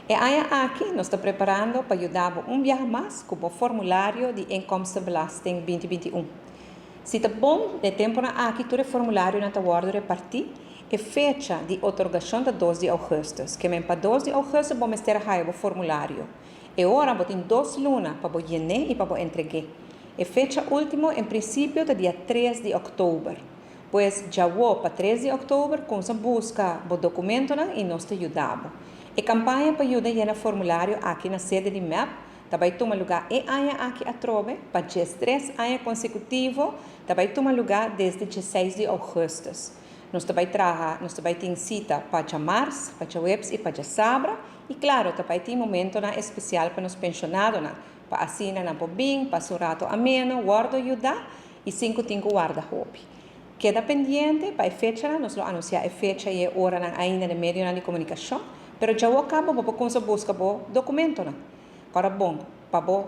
E aña aki nos ta preparando pa yuda bo un biaha mas ku bo formulario di inkomstenbelasting 2021. Si ta bon, den e temponan aki tur e formularionan ta wòrdu repartí. E fecha di otorgashon ta 2 di ougùstùs. Ke men pa 2 di ougùstùs bo mester a haya bo formulario. E ora bo tin 2 luna pa bo yen'é i pa bo entreg'é. E fecha último en prinsipio ta dia 3 di òktober. Pues djawo pa 3 di òktober kuminsá buska bo dokumentonan i nos ta yuda bo. E kampaña pa yuda yena formulario aki na sede di MEP ta bai tuma lugá e aña aki atrobe pa 13 aña konsekutivo, ta bai tuma lugá desde 16 di ougùstùs. Nos ta bai traha, nos ta bai tin sita pa djamars, pa djaweps i pa djasabra i klaro ta bai tin momentonan espesial pa nos penshonadonan, pa asina nan por bin, pasa un rato ameno, wòrdu yudá i sin ku tin ku warda hopi. Keda pendiente pa e fechanan, nos lo anunsiá e fecha i e oranan ainda den medionan di komunikashon, pero djawo kaba bo por kuminsá buska bo dokumentonan. Ora bon, pa bo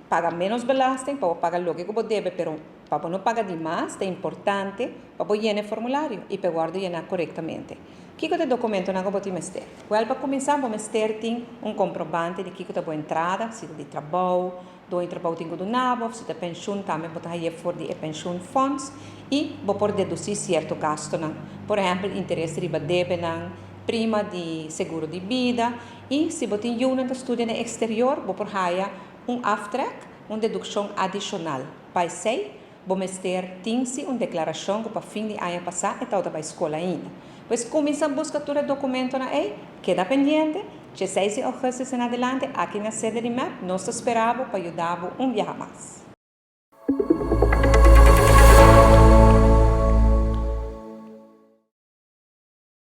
paga ménos belasting, pa bo paga loke ku bo debe, pero pa bo no paga di mas, ta importante pa bo yena e formulario i pa e wòrdu yená korektamente. Kiko ta e dokumentonan ku bo tin mester? Wèl, pa kuminsá bo mester tin un komprobante di kiko ta bo entrada, si ta di trabou, doño trabou tin ku duna bo, òf si ta penshun tambe bo ta hañ'é for di e penshunfonds i bo por dedusí sierto gastunan, por ehèmpel interes riba debenan, prima di seguro di bida i si bo tin yunan ta studia na eksterior bo por haya un aftrek, un dedukshon adishonal. Pa esei bo mester tin si un deklarashon ku pa fin di aña pasá e tabata bai skol ainda. Pues kuminsá buska tur e dokumentonan ei, keda pendiente, 16 di ougùstùs en adelante aki na sede di MEP nos ta spera bo pa yuda bo un biaha mas.